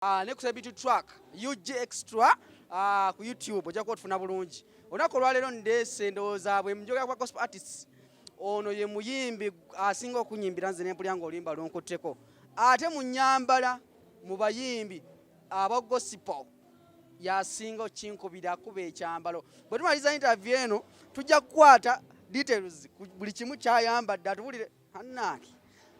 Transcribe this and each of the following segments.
Ne ku Celebrity Track UG Extra ku YouTube ojja kuba otufuna bulungi. Olunaku olwaleero ndeese, ndowooza bwe njogera kwa gospel artists, ono ye muyimbi asinga okunyimbira nze nempulira ng'oluyimba lunkutteko, ate mu nnyambala mu bayimbi aba gospel yasinga okinkubira akuba ekyambalo. Bwe tumaliriza interview eno, tujja kukwata details ku buli kimu kyayambadde, atubulire. Annange,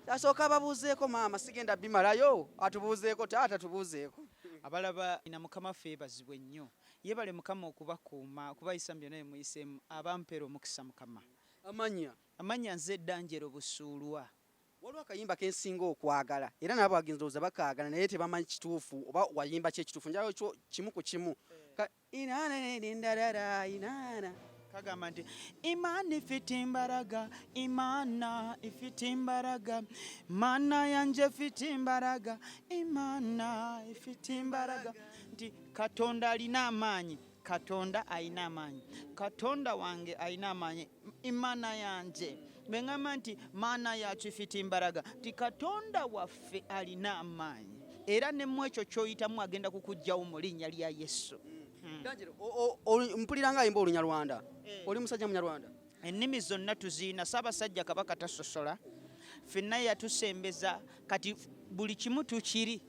asooka ababuuzeeko maama, sigenda bimalayo, atubuuzeeko taata, tubuuzeeko. Abalaba na Mukama ffe yeebazibwe nnyo. Yeebale Mukama okubakuuma, okubayisa mu byonna bye muyiseemu, abampeera omukisa Mukama. Amanya? Amanya nze Danjero Busuulwa. Waliwo akayimba kensinga okwagala, era nabo abagenzi ndowooza bakaagala, naye tebamanyi kituufu oba wayimba ki ekituufu. Njagala kyo kimu ku kimu. Inaana ndarara inaana. Kagamba nti Imana ifite imbaraga, Imana ifite imbaraga, Mana yanje ifite imbaraga, Imana ifite imbaraga, nti Katonda alina amaanyi, Katonda alina amaanyi, Katonda wange alina amaanyi, Imana yanje. Bwe ŋŋamba nti Mana yacu ifite imbaraga, nti Katonda waffe alina amaanyi, era ne mu ekyo ky'oyitamu agenda kukuggyawo mu linnya lya Yesu. Danjero, mpulira nga ayimba Olunyarwanda. Oli musajja Munyarwanda? Ennimi zonna tuziina. Ssaabasajja Kabaka tasosola, ffenna yatusembeza. Kati buli kimu tukiri.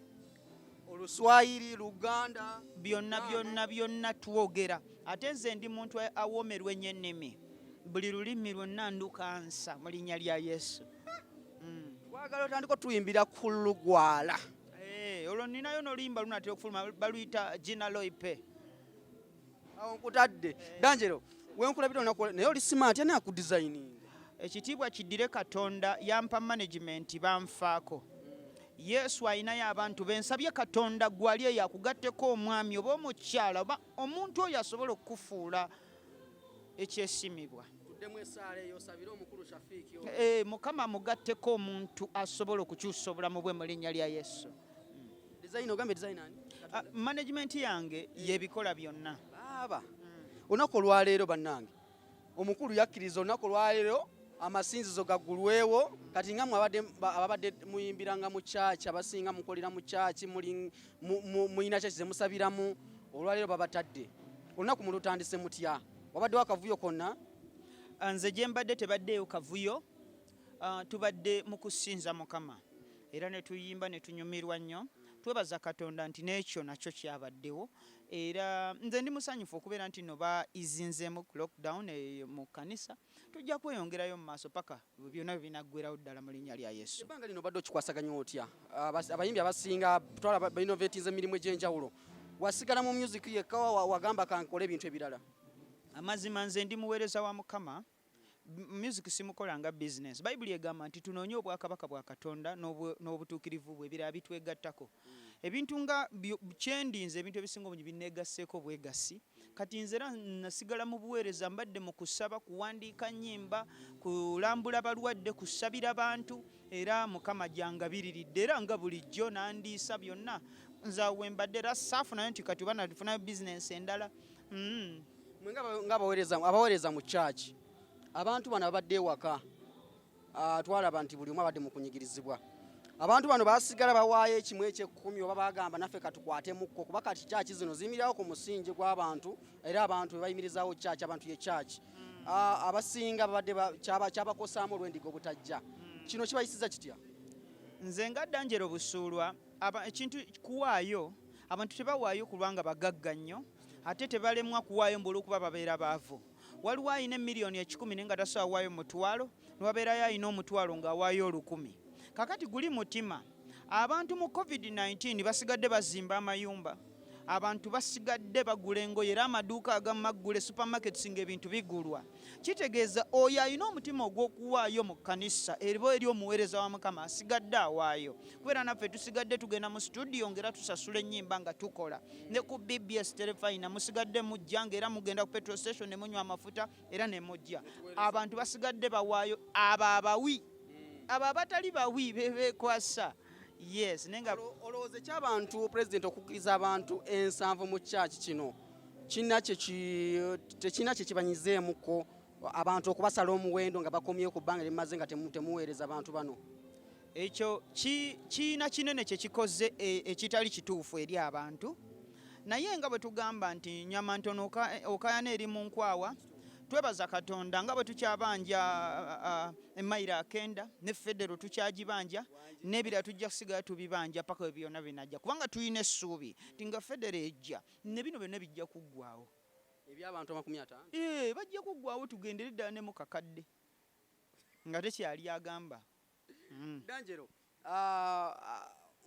Oluswayiri, Luganda? Byonna byonna byonna twogera. Ate nze ndi muntu awoomerwa ennyo ennimi. Buli lulimi lwonna ndukansa mu linnya lya Yesu. Twagala otandika otuyimbira ku lugwala. Eh, olwo ninayo n'oluyimba lunatera okufuluma, baluyita Gina Loipe. Awo nkutadde. Danjero, wenkulabira olunaku, naye oli smart, ani akudesigninga? Ekitiibwa kiddire Katonda, yampa management, banfaako. Yesu ayinayo abantu bensabye. Katonda gwali eyo akugatteko omwami oba omukyala oba omuntu oyo asobola okukufuula ekyesimibwa. Tuddemu essaala eyo, osabire omukulu Shafiiki. Eh, Mukama mugatteko omuntu asobola okukyusa obulamu bwe mu linnya lya Yesu. Design, ogambye design ani? Ah, management yange yebikola byonna. Baaba, olunaku olwaleero, bannange, omukulu yakkiriza olunaku olwaleero amasinzizo gaggulwewo. Kati nga mwe ababadde muyimbiranga mu kyaki, abasinga mukolera mu kyaki, muyina kyaki zemusabiramu, olwaleero babatadde. Olunaku mulutandise mutya? Wabaddewo akavuyo konna? Ah, nze gye mbadde tebaddeeyo kavuyo. Ah, tubadde mu kusinza Mukama era ne tuyimba ne tunyumirwa nnyo. Twebaza Katonda nti n'ekyo nakyo kyabaddewo. Era nze ndi musanyufu okubeera nti no baizinzeemu ku lockdown eyo mu kkanisa. Tujja kweyongerayo mu maaso paka byonna bwe binaggwerawo ddala mu linnya lya Yesu. Ebbanga lino obadde okikwasaganya otya? Abayimbi abasinga twala bainnovatinze emirimu egy'enjawulo. Wasigala mu music yekka, wagamba kankole ebintu ebirala? Amazima, nze ndi muweereza wa Mukama. Music simukola nga business. Bayibuli egamba nti tunoonye obwakabaka bwa Katonda n'obutuukirivu bwe, ebirala bitwegattako. Ebintu nga kyendinze, ebintu ebisinga obungi binneegasseeko bwegasi. Kati nze era nasigala mu buweereza, mbadde mu kusaba, kuwandiika nnyimba, kulambula balwadde, kusabira bantu, era Mukama gyangabiriridde era nga bulijjo nandiisa byonna. Nze awo we mbadde, era saafunayo nti kati oba nafunayo bizinensi endala. Mwe nga abaweereza mu church, abantu bano ababadde ewaka, twalaba nti buli omu abadde mu kunyigirizibwa. Abantu bano basigala bawaayo ekimu ekyekkumi, oba bagamba naffe katukwatemukko, kuba kati kyaki zino ziyimirirawo ku musingi gw'abantu, era abantu be bayimirizaawo kyaki, abantu ye kyaki. Abasinga babadde kyabakosaamu olw'endiga obutajja. Kino kibayisiza kitya? Nze nga Danjero Busuulwa, ekintu kuwaayo, abantu tebawaayo kubanga bagagga nnyo, ate tebalemwa kuwaayo mbu olw'okuba babeera baavu. Waliwo alina emiliyoni 100 naye nga tasobola kuwaayo 1000, niwabeerayo alina 1000 ng'awaayo 1000. Kakati guli mutima. Abantu mu COVID-19 basigadde bazimba amayumba, abantu basigadde bagula engoye, era amaduuka agamu maggule, supermarkets ng'ebintu bigulwa. Kitegeeza oyo alina omutima ogw'okuwaayo mu kkanisa eba eri omuweereza wa Mukama asigadde awaayo, kubeera naffe tusigadde tugenda mu studio ng'era tusasula ennyimba nga tukola ne ku BBS Terefayina. Musigadde mujja ng'era mugenda ku petrol station ne munywa amafuta era ne mujja. Abantu basigadde bawaayo, abo abawi. Abo abatali bawi bebeekwasa, yes, naye nga Olowooza ekyabantu, pulezidenti okukkiriza abantu 70 mu kyaki kino, tekirina kye kibanyizeemuko abantu okubasala omuwendo nga bakomyewo ku bbanga lye mumaze nga temuweereza bantu bano? Ekyo kiyina kinene kye kikoze ekitali kituufu eri abantu. Naye nga bwe tugamba nti nyama ntono okayana eri mu nkwawa, twebaza Katonda nga bwe tukyabanja emayiro akenda ne federo tukyagibanja n'ebirala tujja kusigala tubibanja paka we byonna binajja, kubanga tulina essuubi nti nga federo ejja ne bino byonna bijja kuggwawo. Eby'abantu 50? Bajja kuggwawo, tugendere ddala ne mu kakadde nga tekyali agamba. Danjero,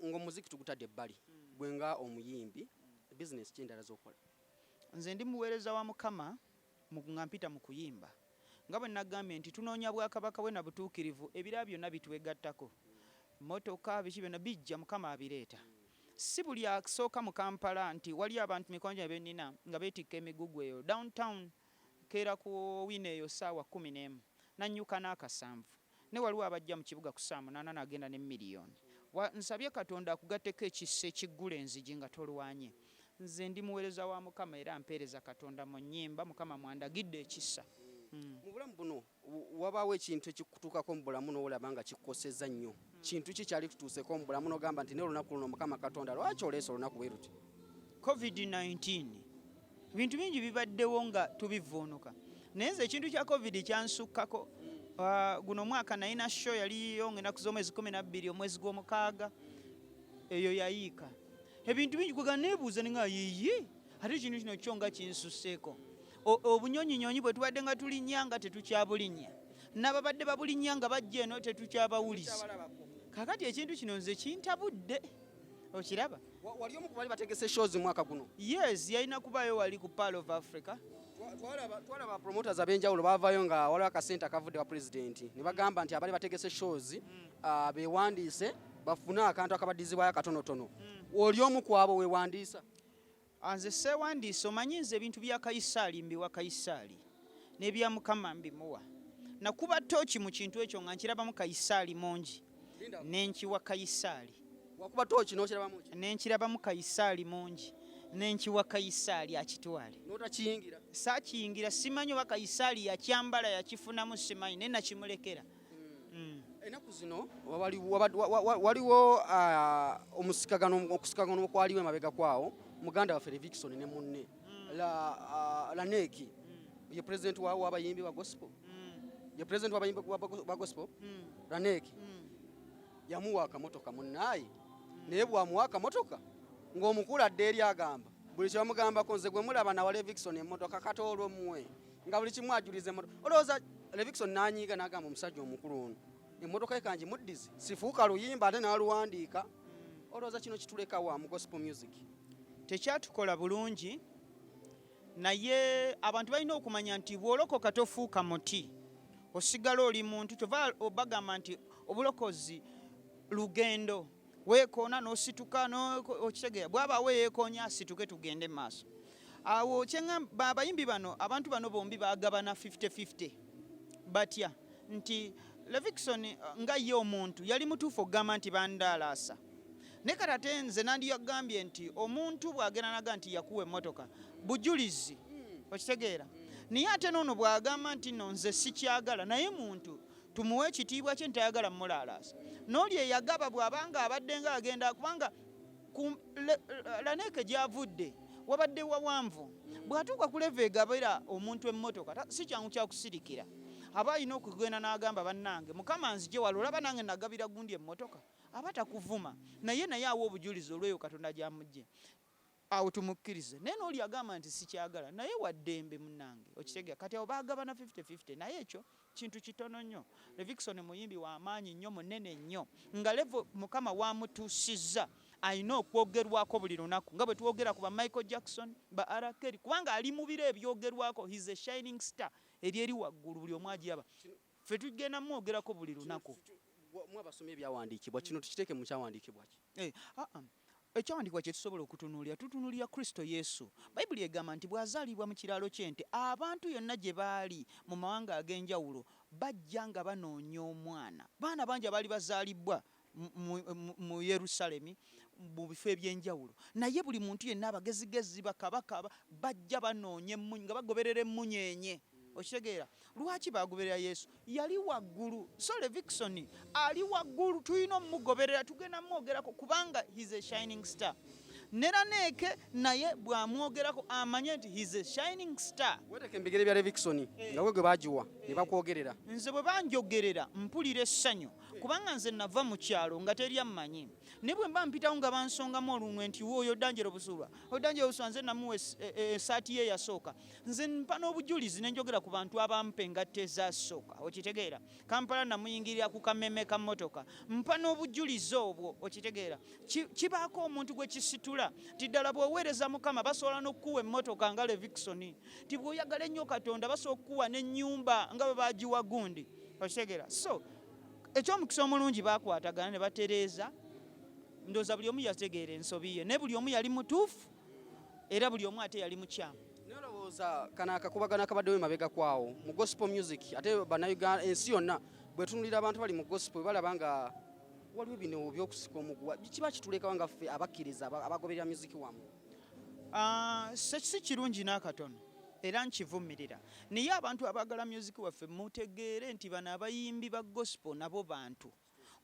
ng'omuziki tugutadde ebbali, gwe nga omuyimbi, bizinesi ki endala z'okola? Nze ndi muweereza wa Mukama nga mpita mu kuyimba. Nga bwe nagambye nti tunoonya bwakabaka bwe na butuukirivu, ebirala byonna bitwegattako. Mmotoka, biki byonna bijja, Mukama abireeta. Si buli asooka mu Kampala nti wali abantu mikwano gyange be nnina nga beetikka emigugu eyo. Downtown keera ku wino eyo ssaawa 11 nannyuka n'akasanvu. Ne waliwo abajja mu kibuga ku ssaawa 8 n'agenda ne miliyoni. Nsabye Katonda akugatteko ekisa ekiggula enzigi nga tolwanye. Nze ndi muweereza wa Mukama era mpeereza Katonda mu nnyimba, Mukama mwandagidde ekisa. Mu bulamu buno wabaawo ekintu ekikutuukako mu bulamu n'olaba nga kikukosezza nnyo. Kintu ki kyali kutuuseko mu bulamu n'ogamba nti naye olunaku luno Mukama Katonda lwaki oleese olunaku bwe luti? COVID-19. Ebintu bingi bibaddewo nga tubivvuunuka. Naye nze ekintu kya COVID kyansukkako. Guno omwaka nalina show yaliyo ng'ennaku z'omwezi 12 omwezi gw'omukaaga, eyo yayiika. Ebintu bingi kwega neebuuza ne nga yiyi, ate ekintu kino kyo nga kinsusseeko. Obunyonyinyonyi bwe tubadde nga tulinnya nga tetukyabulinnya, n'ababadde babulinnya nga bajja eno tetukyabawuliza. Kaakati ekintu kino nze kintabudde, okiraba? Wali omu ku bali bategese shows mwaka guno? Yes, yalina kubaayo wali ku Pearl of Africa. Twalaba promoters ab'enjawulo baavaayo nga waliwo akasente akavudde wa pulezidenti ne bagamba nti abali bategese shows, beewandiise bafune akantu akabaddizibwayo akatonotono. Oli omu ku abo weewandiisa? Nze seewandiise, omanyi nze ebintu bya Kayisaali mbiwa Kayisaali n'ebya Mukama mbimuwa. Nakuba tooki mu kintu ekyo nga nkirabamu Kayisaali mungi, ne nkiwa Kayisaali. Wakuba tooki n'okirabamu ki? Ne nkirabamu Kayisaali mungi, ne nkiwa Kayisaali akitwale. N'otakiyingira? Saakiyingira, simanyi oba Kayisaali yakyambala yakifunamu simanyi, naye nakimulekera. Ennaku zino waliwo okusikagano okwaliwo emabega kwawo muganda waffe Levixone ne munne Laneeki, ye president w'abayimbi ba gospel. Ye president w'abayimbi ba gospel. Laneeki yamuwa akamotoka munnaaye, naye bw'amuwa akamotoka ng'omukulu adda eri agamba buli kye bamugambako, nze gwe mulaba nawa Levixone emmotoka kata olwo mmwe, nga buli kimu ajuliza emmotoka. Olowooza Levixone n'anyiiga n'agamba omusajja omukulu ono emmotoka ye kangimuddize, sifuuka luyimba ate n'aluwandiika. Olowooza kino kituleka wa mu gospel music? Tekyatukola bulungi, naye abantu balina okumanya nti bw'olokoka tofuuka muti, osigala oli muntu. Kyova bagamba nti obulokozi lugendo, weekoona n'osituka, okitegeera. Bw'abaawo yeekoonya asituke tugende mu maaso. Awo kyeŋŋamba abayimbi bano, abantu bano bombi baagabana 50-50. Batya nti Levixone nga ye omuntu yali mutuufu okugamba nti bandaalaasa, naye kati ate nze nandiyagambye nti omuntu bw'agenda naga nti yakuwa emmotoka bujulizi, okitegeera. Naye ate n'ono bw'agamba nti nno nze sikyagala, naye muntu tumuwe ekitiibwa kye ntayagala mulaalaasa. N'oli eyagaba bw'abanga abadde nga agenda, kubanga Laneeke gy'avudde wabadde wawanvu, bw'atuuka ku level egabira omuntu emmotoka si kyangu kyakusirikira, aba alina okugenda n'agamba bannange Mukama nzije wala, olaba nange nagabira gundi emmotoka, aba takuvuma, naye awa obujulizi olw'eyo Katonda gy'amuggye, awo tumukkirize. Naye n'oli agamba nti sikyagala, naye waddembe munnange, okitegeera. Kati awo baagabana 50-50, naye ekyo kintu kitono nnyo. Levixone muyimbi wa maanyi nnyo, munene nnyo, nga level Mukama wamutuusizza alina okwogerwako buli lunaku, nga bwe twogera ku ba Michael Jackson, ba R. Kelly, kubanga ali mu biro ebyogerwako, he's a shining star eri eri waggulu, buli omu agiraba. Ffe tugenda mwogerako buli lunaku. Mwe abasomye ebyawandiikibwa, kino tukiteeke mu kyawandiikibwa ki? Ekyawandiikibwa kye tusobola okutunuulira, tutunuulira Kristo Yesu. Bayibuli egamba nti bw'azaalibwa mu kiraalo ky'ente, abantu yonna gye baali mu mawanga ag'enjawulo bajja nga banoonya omwana. Baana bangi abaali bazaalibwa mu Yerusalemi mu bifo eby'enjawulo, naye buli muntu yenna abagezigezi bakabaka bajja banoonya emmunye, nga bagoberera emmunyeenye. Okitegeera? Lwaki bagoberera Yesu? Yali waggulu. So Levixone ali waggulu, tulina omugoberera, tugenda mwogerako kubanga he's a shining star. Ne Laneeke naye bw'amwogerako amanye nti he's a shining star. Weteeka ebigere bya Levixone nga we gwe bagiwa ne bakwogerera. Nze bwe banjogerera mpulira essanyu, kubanga nze nava mu kyalo nga teri ammanyi, naye bwe mba mpitawo nga bansongamu olunwe nti woyo Danjero Busuulwa, oyo Danjero Busuulwa, nze namuwa essaati ye eyasooka. Nze mpa n'obujulizi ne njogera ku bantu abampa engatto ezasooka. Okitegeera? Kampala namuyingirira ku kameme ka mmotoka, mpa n'obujulizi obwo. Okitegeera? Kibaako omuntu gwe kisitula nti ddala bw'oweereza Mukama basobola n'okukuwa emmotoka nga Levixone, nti bw'oyagala ennyo Katonda basobola okukuwa n'ennyumba nga bwe bagiwa gundi. Okitegeera? So ekyomukisa omulungi bakwatagana ne batereeza. Ndowooza buli omu yategeera ensobi ye, naye buli omu yali mutuufu era buli omu ate yali mukyamu. Naye olowooza kano akakubagano akabaddewo emabega kwawo mu gospel music, ate Bannayuganda, ensi yonna bwetunulira abantu bali mu gospel, balaba nga waliwo bino byokusika omuguwa, kiba kitulekawo nga ffe abakkiriza abagoberera music wammwe? Ah, si kirungi n'akatono era nkivumirira, naye abantu abaagala music waffe mutegeere nti bano abayimbi ba gospel nabo bantu.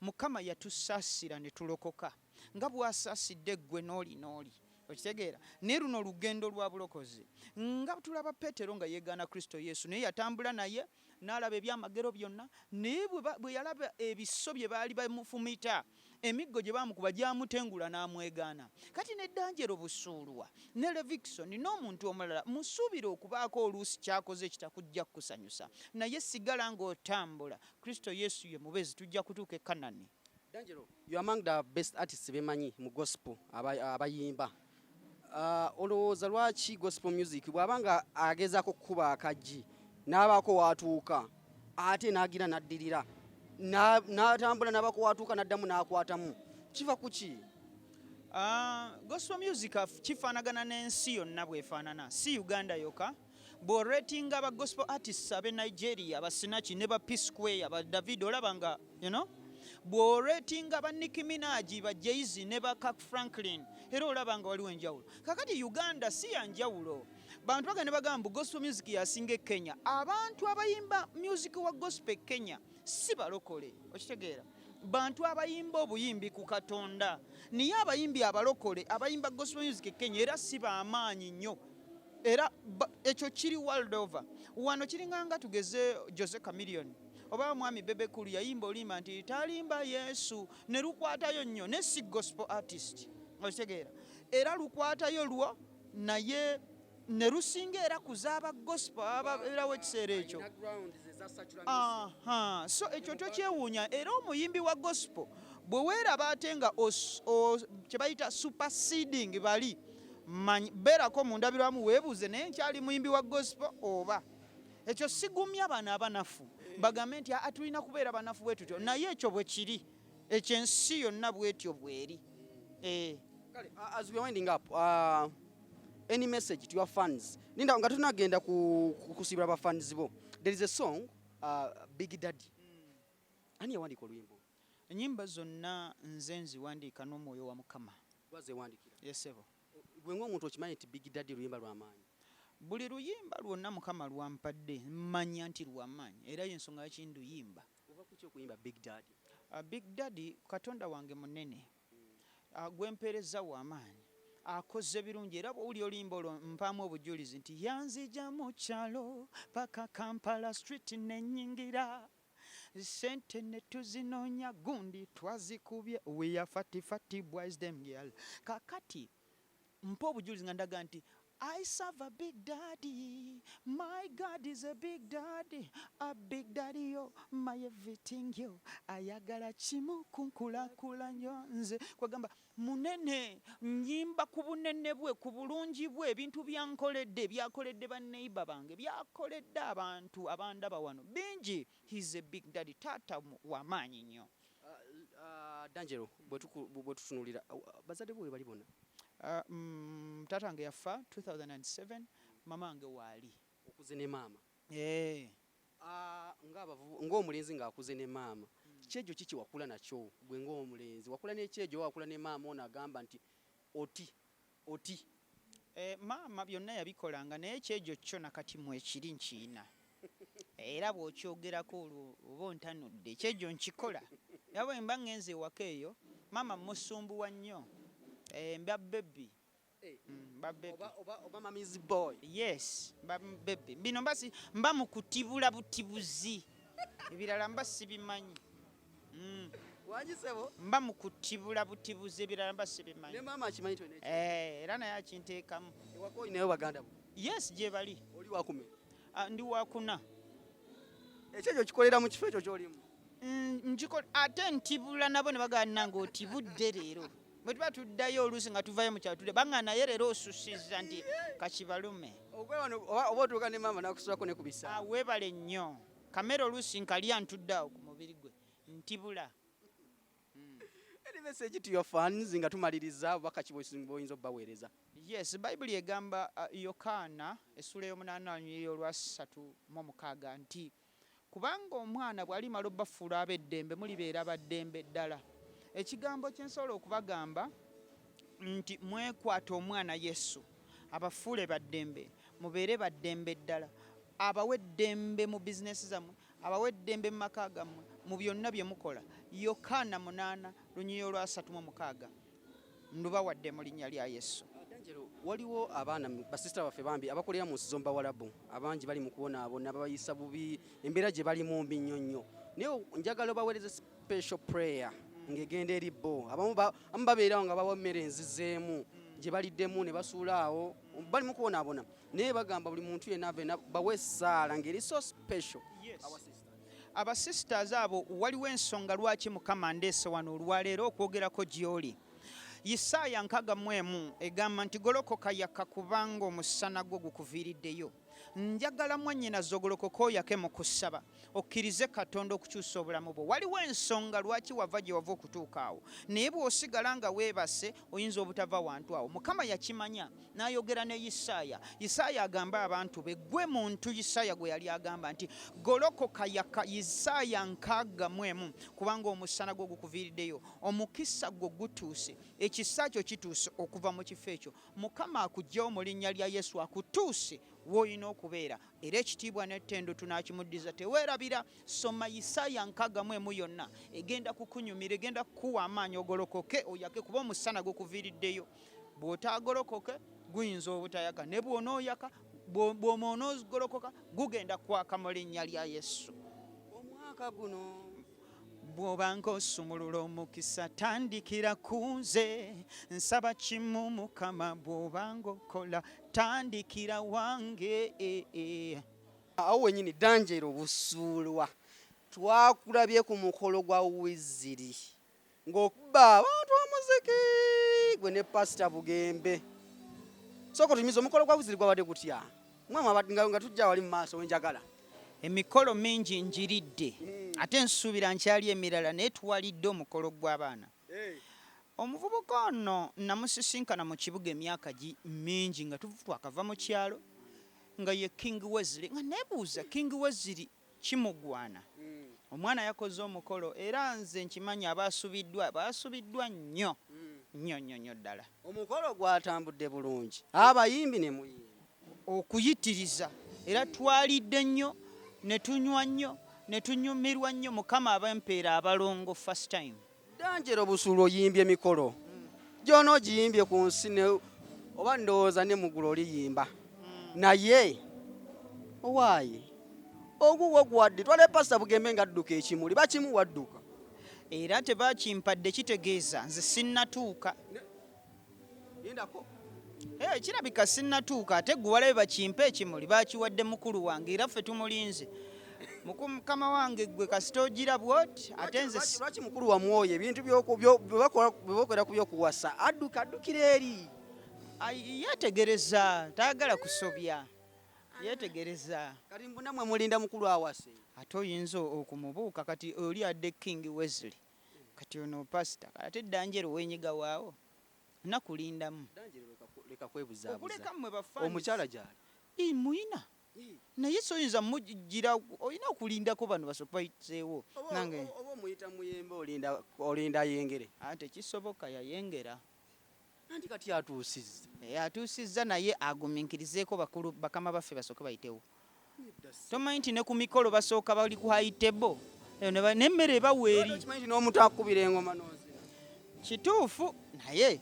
Mukama yatusaasira ne tulokoka nga bw'asaasidde ggwe n'oli n'oli. Okitegeera? Naye luno lugendo lwa bulokozi. Nga tulaba Peetero nga yeegaana Kristo Yesu, naye yatambula naye n'alaba ebyamagero byonna, naye bwe yalaba ebiso bye baali bamufumita, emiggo gye baamukuba gyamutengula n'amwegaana. Kati ne Danjero Busuulwa ne Levixone n'omuntu omulala musuubire okubaako oluusi kyakoze ekitakujja kukusanyusa, naye sigala ng'otambula. Kristo Yesu ye mubeezi, tujja kutuuka e Kanani. Danjero, you are among the best artists bemanyi mu gospel abayimba. Olowooza lwaki gospel music bw'aba nga agezaako kukuba akaggi n'abaako waatuuka, ate n'agira n'addirira, n'atambula n'abaako waatuuka, n'addamu n'akwatamu, kiva ku ki? Gospel music kifaanagana n'ensi yonna bw'efaanana, si Uganda yokka. Bw'oratinga aba gospel artists ab'e Nigeria, ba Sinach ne ba P Square, ba David, olaba nga bw'oratinga ba Nicki Minaj, ba Jay-Z ne ba Kirk Franklin, era olaba nga waliwo enjawulo. Kakati Uganda si ya njawulo. Bantu bagenda ne bagamba mbu gospel music yasinga e Kenya. Abantu abayimba music wa gospel e Kenya si balokole. Okitegeera? Bantu abayimba obuyimbi ku Katonda, naye abayimbi abalokole abayimba gospel music e Kenya era si bamaanyi nnyo. Era ekyo kiri world over. Wano kiringanga tugeze Jose Chameleone oba omwami Bebe Cool yayimba oluyimba nti talimba Yesu ne lukwatayo nnyo, ne si gospel artist. Okitegeera? Era lukwatayo lwo, naye ne lusinga era kuzaaba gospel ababeerawo ekiseera ekyo. Aha, so ekyo tokyewuunya. Era omuyimbi wa gospel bwe weeraba ate nga kye bayita superseding bali beerako mu ndabirwamu, weebuuze, naye nkyali muyimbi wa gospel oba? Ekyo sigumya bano abanafu bagambe nti aa tulina kubeera banafu bwe tutyo, naye ekyo bwe kiri, ekyo ensi yonna bwetyo bweri. Kale, as we are winding up, any message to your fans? Ninda nga tunagenda ku kusibira ba fans bo. There is a song, Big Daddy. Ani yawandiika oluyimba? Ennyimba zonna nze nziwandiika n'omwoyo wa Mukama. Gwazewandiikira? Yesebo. Gwe ng'omuntu okimanyi nti Big Daddy luyimba lw'amaanyi? Buli luyimba lwonna Mukama lwampadde mmanya nti lwamaanyi, era y'ensonga lwaki nduyimba. Oba kuki okuyimba Big Daddy? Big Daddy Katonda wange munene, gwempeereza w'amaanyi, akoze birungi. Era bw'owulira oluyimba olwo mpaamu obujulizi nti yanzija mu kyalo paka Kampala street, nenyingira sente ne tuzinoonya, gundi twazikubye, we are fati fati boys them girl. Kakati mpa obujulizi nga ndaga nti I serve a big daddy, my God is a big daddy, a big daddy yo, my everything yo, ayagala kimu kunkulaakulanya nze. Kwagamba munene, nyimba ku bunene bwe, ku bulungi bwe, ebintu byankoledde, byakoledde banneighbor bange, byakoledde abantu abandaba wano bingi. He's a big daddy, taata w'amaanyi nnyo. Danjero, bwe tutunuulira bazadde bo we bali bonna? Taata wange yafa 2007, mama wange waali. Okuze ne maama? Eh. Ng'omulenzi ng'akuze ne maama, kyejo ki kyewakula nakyo gwe ng'omulenzi? Wakula n'ekyejo, wakula ne maama ono agamba nti oti oti? Maama byonna yabikolanga, naye ekyejo kyo nakati mwekiri nkiina. Era bw'okyogerako olwo oba ontanudde. Ekyejjo nkikola. Era bwe mba ŋŋenze ewaka eyo, maama mmusumbuwa nnyo. Eh, mba baby. Eh. Mba baby. Oba mommy's boy. Yes, mba baby. Bino mba si mba mu kutibula butibuzi. Ebirala mba sibimanyi. Wangi ssebo? Mba mu kutibula butibuzi, ebirala mba sibimanyi. Ne maama akimanyi tolina ekyo? Eh, era naye akinteekamu. Ewaka olinayo baganda bo? Yes, gye bali. Oli wakumeka? Ah, ndi wakuna. Ekyo kikolera mu kifo ekyo ky'olimu? Nkikola ate ntibula nabo ne bagamba nange otibudde leero. Bwe tuba tuddayo oluusi nga tuvayo mu kyalo tudde, baŋŋamba naye leero osusizza nti kakibalume. Ogwe wano oba otuuka ne maama n'akusulako ne ku bisaawe. Ah, weebale nnyo. Kamere oluusi nkalya ntudde awo ku mubiri gwe. Ntibula. Any message to your fans nga tumaliriza obubaka ki bw'oyinza obbaweereza? Yes, Bayibuli egamba Yokaana essula ey'omunaana olunyiriri olwa ssatu mu omukaaga nti kubanga omwana bw'alimala obbafuula ab'eddembe mulibeera ba ddembe ddala. Ekigambo kye nsobola okubagamba nti mwekwate omwana Yesu abafuule ba ddembe, mubeere ba ddembe ddala, abawe eddembe mu bizinesi zammwe, abawe eddembe mu maka gammwe, mu byonna bye mukola. Yokaana 8 lunyiriri olwa ssatu mu omukaaga ndubawadde mu linnya lya Yesu. D'Angelo, waliwo abaana basisita baffe bambi abakolera mu nsi z'omu Bawalabu, abangi bali mu kubonaabona, babayisa bubi, embeera gye balimu mbi nnyo nnyo, naye njagala obaweereze special prayer ng'egenda eri bo. Abamu babeerawo nga bawa emmere enzizeemu gye baliddemu ne basuula awo, bali mu kubonaabona, naye bagamba buli muntu yenna ave bawe essaala ng'eri so special. Yes. Our sisters. Abasisters abo, waliwo ensonga lwaki Mukama ndeese wano olwaleero okwogerako gy'oli. Isaaya 61 egamba nti golokoka yaka kubanga omusana gwo gukuviiriddeyo. Njagala mwannyinaze ogolokoke oyake mu kusaba, okkirize Katonda okukyusa obulamu bwo. Waliwo ensonga lwaki wava gye wava okutuuka awo, naye bw'osigala nga weebase oyinza obutava wantu awo. Mukama yakimanya n'ayogera ne Isaaya. Isaaya agamba abantu be, gwe muntu Isaaya gwe yali agamba nti golokoka yaka, Isaaya 61, kubanga omusana gwo gukuviiriddeyo, omukisa gwo gutuuse, ekisa kyo kituuse okuva mu kifo ekyo. Mukama akuggyewo mu linnya lya Yesu, akutuuse w'olina okubeera, era ekitiibwa n'ettendo tunaakimuddiza. Teweerabira, soma Isaaya 61 yonna, egenda kukunyumira, egenda kukuwa amaanyi ogolokoke oyake, kuba omusana gukuviiriddeyo. Bw'otaagolokoke guyinza obutayaka, ne bw'onooyaka, bw'onoogolokoka gugenda kwaka mu linnya lya Yesu. Omwaka guno bw'obanga osumulula omukisa tandikira ku nze, nsaba kimu Mukama, bw'obanga okola tandikira wange. Awo wennyini D'Angelo Busuulwa, twakulabye ku mukolo gwa Wiziri ng'okuba abantu omuziki gwe ne Pasita Bugembe. Sooka otunyumize omukolo gwa Wiziri gwabadde gutya? Mwe nga tujja wali mu maaso wenjagala. Emikolo mingi ngiridde, ate nsuubira nkyali emirala, naye tuwalidde omukolo gw'abaana. Omuvubuka ono namusisinkana mu kibuga emyaka mingi nga twakava mu kyalo, nga ye King Wesley, nga neebuuza King Wesley kimugwana. Omwana yakoze omukolo, era nze nkimanyi abaasubiddwa baasubiddwa nnyo nnyo nnyo nnyo ddala. Omukolo gwatambudde bulungi, abayimbi ne muyimba okuyitiriza, era twalidde nnyo ne tunywa nnyo ne tunyumirwa nnyo. Mukama abampeera abalongo first time. D'Angelo Busuulwa, oyimbye emikolo gyona ogiyimbye ku nsi ne oba ndowooza ne muggulu oliyimba, naye owaaye oguwo gwadde twale Pasita Bugembe nga adduka ekimuli bakimuwa adduka. Era tebakimpadde, kitegeeza nze sinnatuuka. Lindako. Eh, kirabika sinnatuuka, ate gwe walabe bakimpa ekimuli bakiwadde mukulu wange, era ffe tumulinze. Mukama wange gwe kasita ogira bwoti ate nze Lwaki mukulu wa mwoyo ebintu bye bakolera ku byokuwasa adduka addukira eri? Ai, yeetegereza, tayagala kusobya, yeetegereza. Kati mbuna mwe mulinda mukulu awase. Ate oyinza okumubuuka, kati oli adde King Wesley, kati ono pasita, ate D'Angelo wenyiga waawo nakulindamu. D'Angelo, leka kwebuzaabuza. Okuleka mmwe ba fans. Omukyala gyali? Ii, muyina, naye soyinza mugira, olina okulindako bano basooke bayiteewo nange. Oba omuyita muyembe, olinda yengere. Ate kisoboka yayengera. Anti kati atuusizza. Eh, atuusizza, naye agumiikirizeeko bakulu bakama baffe basooke bayitewo. Tomanyi nti ne ku mikolo basooka bali ku high table. Eyo n'emmere ebawa eri. Okimanyi nti n'omuntu akubira engoma n'ozina? Kituufu, naye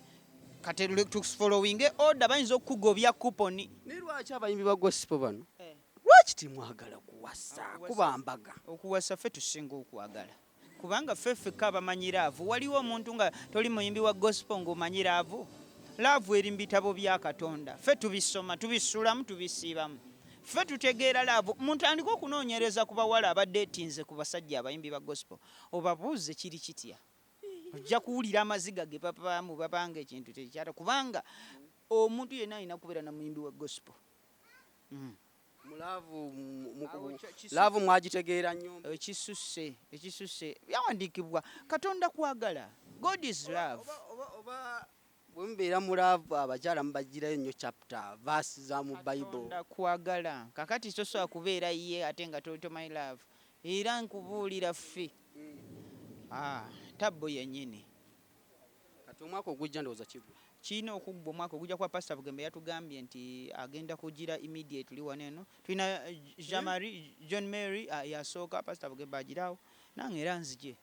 kati tufollowinge order, bayinza okukugobya kuponi. Naye lwaki abayimbi ba gospel bano, lwaki timwagala kuwasa? Kuba mbaga. Okuwasa ffe tusinga okwagala, kubanga ffe ffekka abamanyi love. Waliwo omuntu nga toli muyimbi wa gospel ng'omanyi love? Love eri mu bitabo bya Katonda. Ffe tubisoma, tubisulamu, tubisiibamu. Ffe tutegeera love. Mutandike okunoonyereza ku bawala abadeetinze ku basajja abayimbi ba gospel, obabuuze kiri kitya. Ojja kuwulira amaziga ge babaamu, babanga ekintu tekyata, kubanga omuntu yenna alina kubeera na muyimbi wa gospel. Mu love Awo love mwagitegeera nnyo. Ekisusse, ekisusse. Byawandiikibwa, Katonda kwagala. God is love. Oba bwe mubeera mu love, abakyala mubagirayo nnyo chapter, verse za mu Bible. Katonda kwagala. Kakati tosobola kubeera ye ate nga tomanyi love. Era nkubuulira, ffe tabbo yennyini. Kati omwaka ogujja ndowooza kigwa. Kirina okuggwa omwaka ogujja, kuba Pastor Bugembe yatugambye nti agenda kugira immediately. Wano eno tulina Jean Marie, John Mary, yasooka. Pastor Bugembe agirawo, nange era nzije.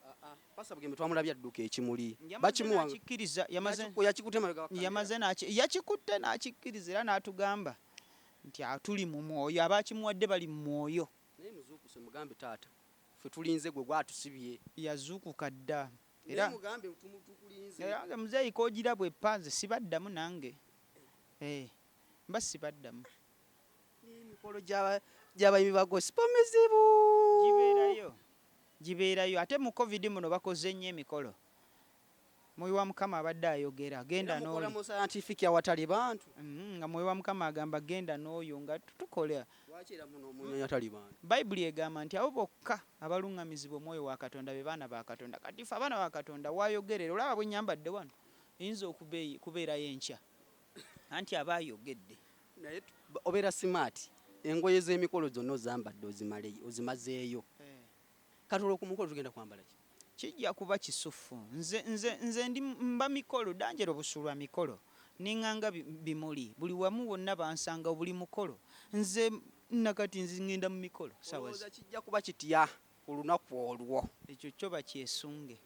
Pastor Bugembe twamulabye adduka ekimuli. Yamaze. Bakimuwa. N'akikkiriza, yamaze. Yakikutte mabega wa kamera. Yamaze yakikutte n'akikkiriza, era n'atugamba nti tuli mu mwoyo, abakimuwadde bali mu mwoyo. Naye muzuukuse mugambe, taata, ffe tulinze gwe gwatusibye. Yazuukuka dda. Era Era mugambe tukulinze. Era nze muzeeyi kogira bwe nze sibaddamu nange. Eh, mba sibaddamu. N'emikolo gy'abayimbi ba gospel mizibu. Gibeerayo, gibeerayo. Ate mu COVID muno bakoze nnyo emikolo. Mwoyo wa Mukama abadde ayogera, genda Era mukola n'oli. mu scientific awatali bantu. Nga mwoyo wa Mukama agamba genda n'oyo, nga tukola. Lwaki era muno omunyonya atali bantu? Bayibuli egamba nti abo bokka abaluŋŋamizibwa omwoyo wa Katonda be baana ba Katonda. Kati ffe abaana ba Katonda wayogerera, olaba bwe nyambadde wano, eyinza okubeerayo enkya, anti aba ayogedde. Naye obeera smart, engoye z'emikolo zonna ozambadde, ozimazeeyo. Kati olwo ku mukolo tugenda kwambala ki? Kijja kuba kisufu. Nze ndi mba mikolo, Danjero Busulwa mikolo, niŋŋanga bimuli buli wamu wonna, bansanga buli mukolo. Nze nakati nze ŋŋenda mu mikolo sawa. Olowooza kijja kuba kitya ku lunaku olwo? Ekyo kyo bakyesunge,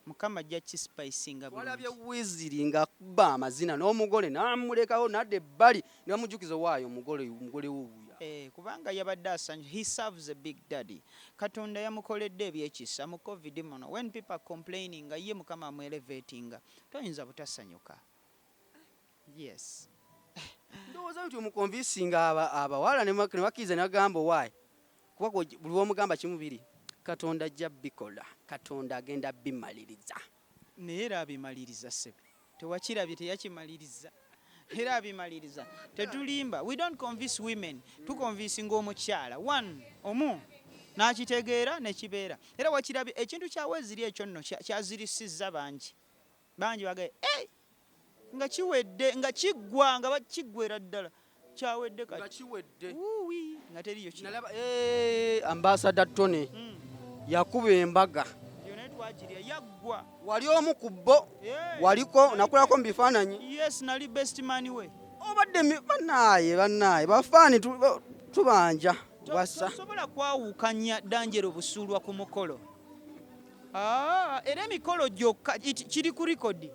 Mukama ajja kispicinga Walabye bulungi. Weasel nga kuba amazina n'omugole n'amulekawo nadda ebbali ne bamujukiza waayo omugole, omugole wuuya. Eh, kubanga yabadde asanyu. He serves a big daddy. Katonda yamukoledde ebyekisa mu COVID muno. When people are complaining, nga ye Mukama amuelevatinga, toyinza butasanyuka. Yes. Ndowooza nti omuconvincinga abawala ne bakkiriza ne bagamba owaayi, kuba buli lwomugamba kimu biri, Katonda ajja bikola, Katonda agenda bimaliriza. Naye era abimaliriza, ssebo. Tewakirabye? Teyakimaliriza, era abimaliriza. Tetulimba, we don't convince women. Tuconvincinga omukyala one omu n'akitegeera nekibeera. Era wakirabye ekintu kya Weasel ekyo nno kyazirisizza bangi bangi. Bagaye, "Hey!" Nga kiwedde, nga kiggwa, nga bakiggwera ddala, kyawedde. Nga Kati kiwedde. Wuuwi, nga teriyo kirala. Nalaba ambassador Tony yakuba embaga. Yo naye twagirya, yaggwa. Wali omu ku bo? Waliko, nakulako mu bifaananyi. Yes, nali best man we. Obadde bannaaye, bannaaye bafaani tubanja wasa. Tosobola kwawukanya Danjero Busuulwa ku mukolo. Ah, era emikolo gyokka kiri ku record.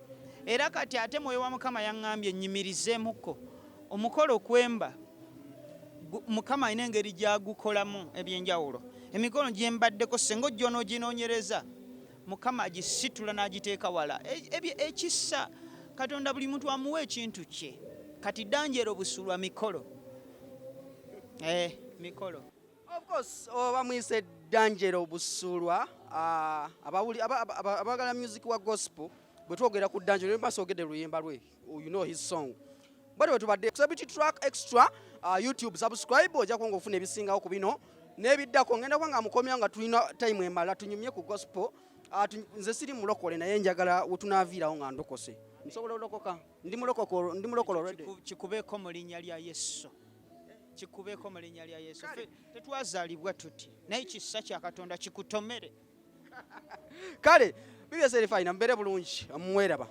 Era kati ate mwoyo wa Mukama yaŋŋambye nnyimirizeemuko omukolo kwemba. Mukama alina engeri gy'agukolamu ebyenjawulo. Emikolo gye mbaddeko, senga ojja onooginoonyereza, Mukama agisitula n'agiteeka wala. Ekisa Katonda buli muntu amuwa ekintu kye. Kati Danjero Busulwa mikolo, mikolo. Of course, oba mwise Danjero Busulwa, abagala music wa gospel, bwe twogera ku Danjero basoogedde luyimba lwe, you know his song. Bwati bwe tubadde Celebrity Track Extra, YouTube subscribe, ojja kuba ng'ofuna ebisingawo ku bino n'ebiddako. Ngenda kuba nga mukomya nga tulina time emala tunyumye ku gospel. Nze siri mulokole, naye njagala we tunaaviirawo nga ndokose. Nsobola olokoka, ndi mulokoko, ndi mulokole already. Kikubeeko mu linnya lya Yesu, kikubeeko mu linnya lya Yesu. Ffe tetwazaalibwa tuti, naye kisa kya Katonda kikutomere. Kale bbs erifayina, mubeere bulungi, mweraba.